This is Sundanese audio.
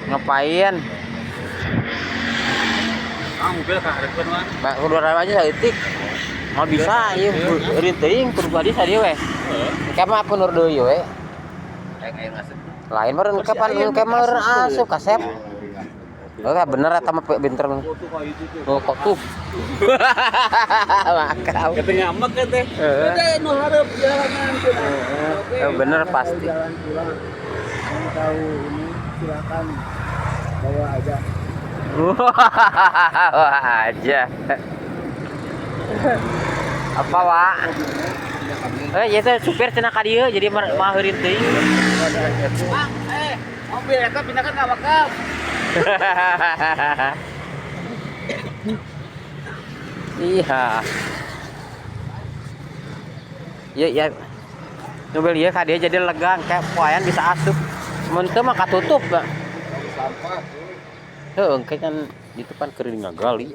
Ngapain? Ah, mobil ka hareupeun mah. Ba, kudu aja saeutik. Mau bisa ieu eureun teuing kudu badi sadieu we. Engke mah punur deui we. Aing asup. Lain meureun kapan engke mah eureun asup kasep. Oh, bener eta mah pinter. Oh, kok tuh. Makau. Kata ngamek kan teh. Heeh. Teh nu hareup jalanan cenah. Eh, bener pasti. Jalan pulang. Mau tahu ini silakan bawa aja. Wah, aja. Apa, Wak? Eh, ya teh supir cenah ka dieu jadi mah heureun teuing. Bang, eh, mobil eta pindahkan ka wakaf. Iya. Iya, ya. Mobil ieu ka dieu jadi lega kayak poayan bisa asup. Mun teu mah katutup, Pak. Sampah. Heuh, engke kan itu kan keur ngagali.